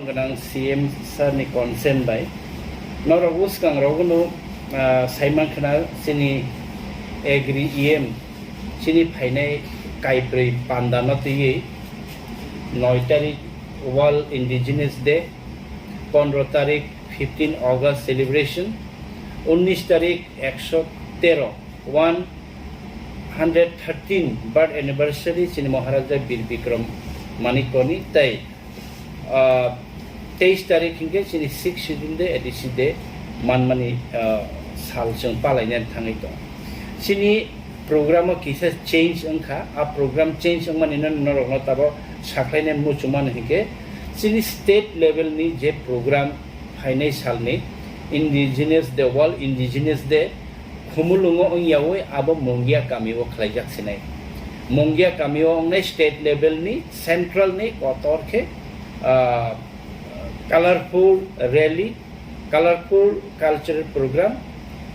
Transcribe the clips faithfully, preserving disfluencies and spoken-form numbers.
Gwnang C M sir ni consent bai norok bwskangrok no, ah, saiman khna chini Agri E M chini phainai kaibrwi panda no twiwi noi tarik World Indigenous Day, pondro tarik fifteen August celebration, unnish tarik ekso tero, one hundred thirteen birth anniversary chini Maharaja Bir Bikram Manikya ni, tei ah, teis tarik hinkhe chini sixth schedule day, A D C day manmani, ah, sal chwng palainani thangwi tongo. Chini program o kisa change wngkha, a program change wngmani no norokno tabo sakhlainai muchungmani hinkhe chini state level ni je program phainai salni Indigenous Day, World Indigenous Day, Khumulwngo wngyawi abo Mungia kamio khlaijak sinai. Mungia kamio wngnai state level ni, central ni kotor khe, ah, colorful rally, colorful cultural program,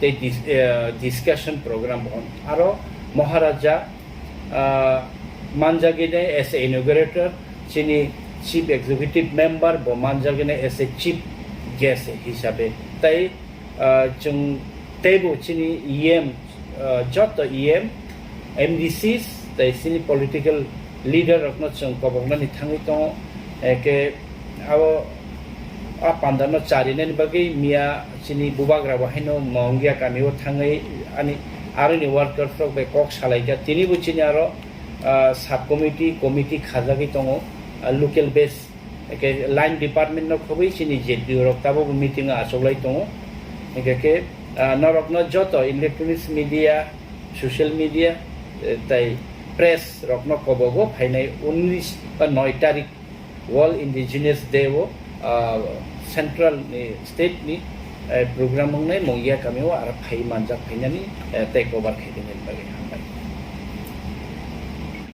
tei dis-, eh, discussion program bo. Aro Maharaja, ah, manjagini as a inaugurator, chini chief executive member bo manjagini as a chief guest hisabe. Tai ah, chwng teibo chini E M, ah, joto E M, M D Cs, tei chini political leader rokno chwng koboknani thangwi tongo. Eke abo a pandano charinani bagwi miya chini bubagra bo haino Mongia kamio thangwi ani aroni workers rok bai kok salaijak. Tinibo chini aro, ah, sub committee, committee khajagwi tongo, ah, local base. Eke line department no khobwi chini Z D O rok tabukbo meeting o achuklai tongo. Hingkhe khe, ah, norokno joto electronics media, social media, eh, tei press rokno kobogo phainai unnish ba noi tarik World Indigenous Day o, ah, central ni, state ni, eh, program wngnai Mongia kamio aro phai manjak phainani, eh, tei kobar khainani bagwi.